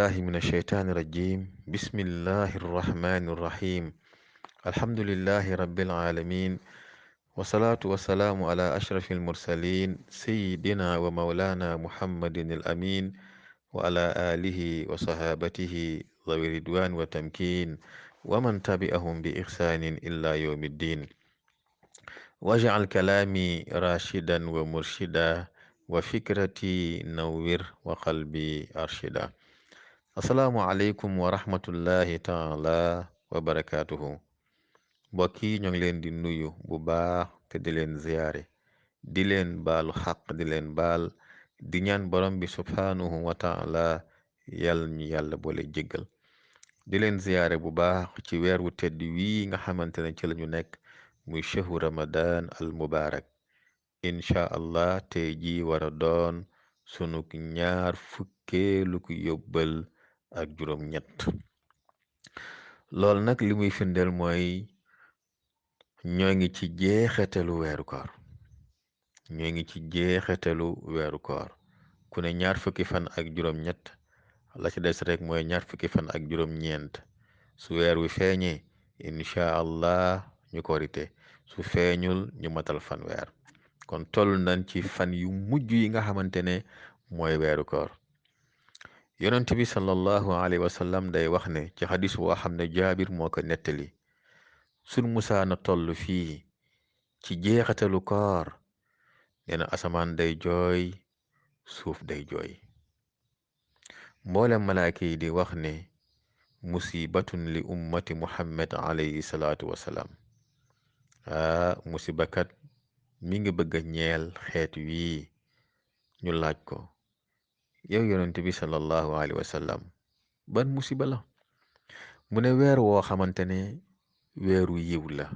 بالله من الشيطان الرجيم بسم الله الرحمن الرحيم الحمد لله رب العالمين والصلاة والسلام على أشرف المرسلين سيدنا ومولانا محمد الأمين وعلى آله وصحابته ذوي الرضوان والتمكين ومن تبعهم بإحسان إلى يوم الدين واجعل كلامي راشدا ومرشدا وفكرتي نوّر وقلبي أرشدا. asalaamualeykum wa rahmatullahi taala wa barakaatuhu. mbokk yi ñoo ngi leen di nuyu bu baax te di leen ziyaare di leen baalu xaq di leen baal di ñaan borom bi subhaanahu wa taala yàlla ñu yàlla boole jéggal di leen ziyaare bu baax ci weer wu tedd wii nga xamante ne ci lañu nekk muy chahru ramadan al mubarak incha allah tey ji war a doon sunu ñaar fukkeelu ko yóbbal ak juróom ñett loolu nag li muy firndeel mooy ñoo ngi ci jeexetalu weeru koor ñoo ngi ci jeexetalu weeru koor ku ne ñaar fukki fan ak juróom ñett la ci des rek mooy ñaar fukki fan ak juróom ñeent su weer wi feeñee incha allah ñu korite su feeñul ñu matal fan weer kon toll nañ ci fan yu mujj yi nga xamante ne mooy weeru koor yonent bi sallallahu alayhi wa sallam day wax ne ci xadis boo xam ne jaabir moo ko nettali sun musaana toll fii ci jeexatalu koor nee na asamaan day jooy suuf day jooy mboolem malaaka yi di wax ne musibatun li ummati muhammad alayhi salaatu wasalaam musibakat mi ngi bëgg a ñeel xeet wii ñu laaj ko yow yonent bi sallallahu alayhi wa sallam ban musiba la mu ne weer woo xamante ne weeru yiw la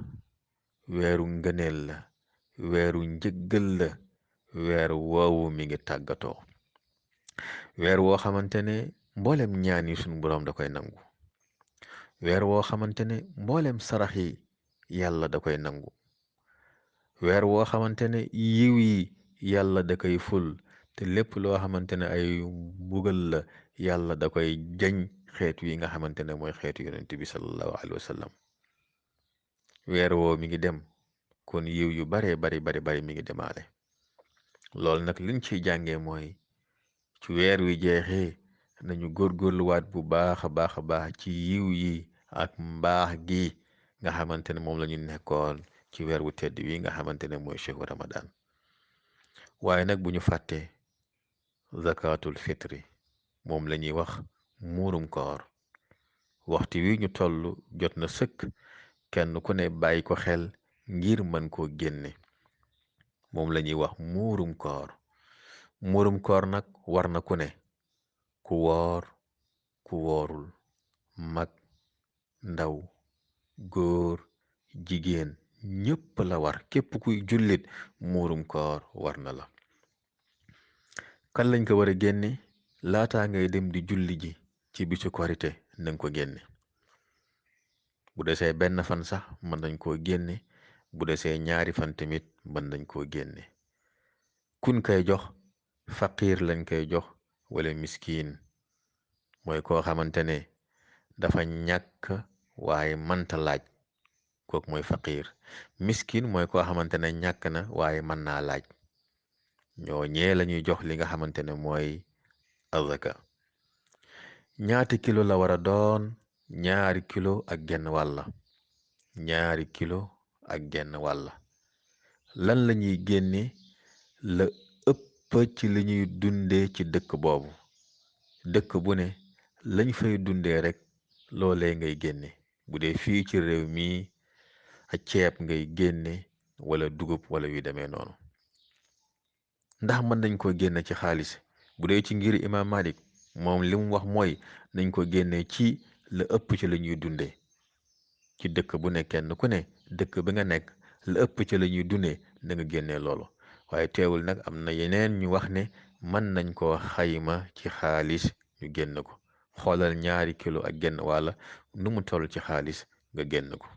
weeru ngëneel la weeru njëggal la weer woowu mi ngi tàggatoo weer woo xamante ne mboolem ñaan yi suñu boroom da koy nangu weer woo xamante ne mboolem sarax yi yàlla da koy nangu weer woo xamante ne yiw yi yàlla da koy ful te lépp loo xamante ne ay mbugal la yàlla da koy jañ xeetu yi nga xamante ne mooy xeetu yonent bi sallallahu alayhi wa sallam weer woo mi ngi dem kon yiw yu baree bari mi ngi demaale loolu nag liñ ciy jàngee mooy ci weer wi jeexee nañu góorgóorluwaat bu baax a baax a baax ci yiw yi ak mbaax gi nga xamante ne moom la ñu nekkoon ci weer wu tedd wi nga xamante ne mooy chehru ramadan waaye nag bu ñu fàttee zakatul fitri moom la ñuy wax muurum koor waxtu wi ñu toll jot na sëkk kenn ku ne bàyyi ko xel ngir mën koo génne moom la ñuy wax muurum koor nag war na ku ne ku woor ku woorul mag ndaw góor jigéen ñépp la war képp kuy jullit muurum koor war na la kan lañ ko war a génne laataa ngay dem di julli ji ci bisu korite nanga ko génne bu desee benn fan sax mën nañ koo génne bu desee ñaari fan tamit mën nañ koo génne kun koy jox faqiir lañ koy jox wala miskiin mooy koo xamante ne dafa ñàkk waaye mënta laaj kooku mooy faqiir miskin mooy koo xamante ne ñàkk na waaye mën naa laaj ñoo ñee la ñuy jox li nga xamante ne mooy azaka ñaati kilo la war a doon ñaari kilo ak genn wàlla ñaari kilo ak genn wàlla lan la ñuy génne la ëpp ci li ñuy dundee ci dëkk boobu dëkk bu ne lañ fay dundee rek loolee ngay génne bu dee fii ci réew mi a ceeb ngay génne wala dugub wala yu demee noonu ndax mën nañ ko génne ci xaalis bu dee ci ngir imam Malik moom li mu wax mooy nañ ko génne ci la ëpp ci la ñuy dundee ci dëkk bu ne kenn ku ne dëkk bi nga nekk la ëpp ci la ñuy dundee da nga génnee loolu waaye teewul nag am na yeneen ñu wax ne mën nañ koo xayma ci xaalis ñu génn ko xoolal ñaari kilo ak genn wàlla nu mu toll ci xaalis nga génn ko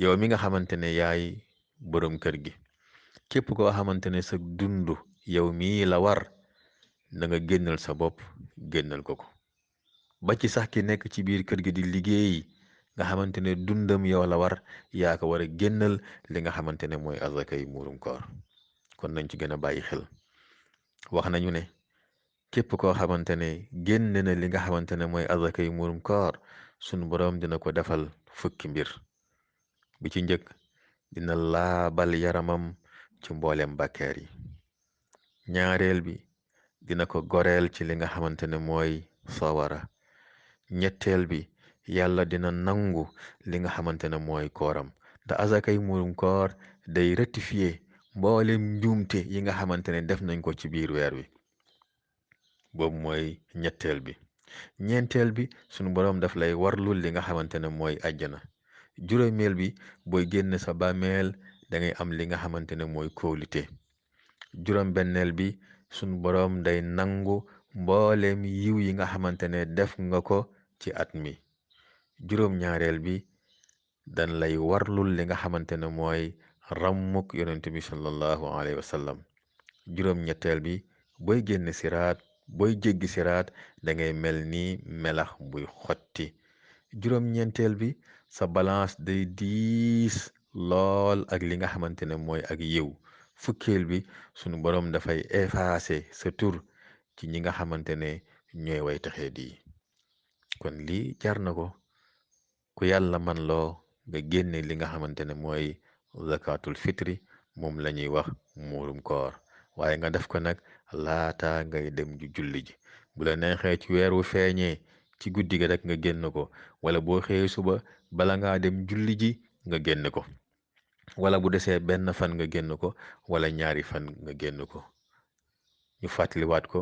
yow mi nga xamante ne yaay boroom kër gi képp koo xamante ne sa dund yow mii la war na nga génnal sa bopp génnal ko ba ci sax ki nekk ci biir kër gi di liggéey nga xamante ne dundam yow la war yaa ko war a génnal li nga xamante ne mooy azakay muurum koor kon nañ ci gën a bàyyi xel wax nañu ne képp koo xamante ne génn na li nga xamante ne mooy azakay muurum koor sunu boroom dina ko defal fukki mbir bi ci njëkk dina laabal yaramam ci mbooleem bàkkeer yi ñaareel bi dina ko goreel ci li nga xamante ne mooy sawara ñetteel bi yàlla dina nangu li nga xamante ne mooy kooram te azakay muurum koor day rectifier mboolem njuumte yi nga xamante ne def nañ ko ci biir weer wi boobu mooy ñetteel bi ñeenteel bi sunu boroom daf lay warlul li nga xamante ne mooy àjjana juróomeel bi booy génn sa bàmmeel da ngay am li nga xamante ne mooy kóolute juróom benneel bi sunu boroom day nangu mbooleem yiw yi nga xamante ne def nga ko ci at mi juróom ñaareel bi dan lay warlul li nga xamante ne mooy rammuk yonent bi sallallahu alayhi wa sallam juróom ñetteel bi booy génn siraat booy jéggi siraat da ngay mel ni melax buy xotti juróom ñeenteel bi sa balance day diis lool ak li nga xamante ne mooy ak yiw fukkeel bi sunu boroom dafay effacer sa tur ci ñi nga xamante ne ñooy way texee di kon lii jar na ko ku yàlla man loo nga génne li nga xamante ne mooy zakatul fitri moom la ñuy wax muurum koor waaye nga def ko nag laata ngay dem ju julli ji bu la neexee ci weer wu feeñee ci guddi ga rek nga génn ko wala boo xëyee suba bala ngaa dem julli ji nga génn ko wala bu desee benn fan nga génn ko wala ñaari fan nga génn ko ñu fàttaliwaat ko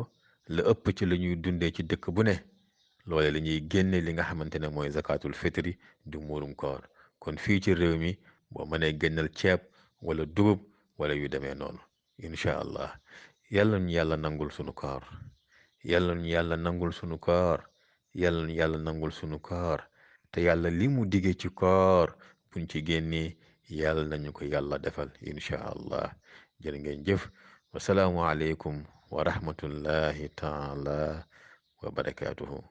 la ëpp ci la ñuy dundee ci dëkk bu ne loole la ñuy génne li nga xamante ne mooy zakatul fitri du muurum koor kon fii ci réew mi boo mënee génnal ceeb wala dugub wala yu demee noonu incha allah yàlla ñu yàlla nangul sunu koor yàlla ñu yàlla nangul sunu koor yàlla ñu yàlla nangul sunu koor te yàlla li mu dige ci koor buñ ci génnee yàlla nañu ko yàlla defal incha allah jërë ngeen jëf wasalaamu aleykum wa rahmatullahi taala wa barakaatuhu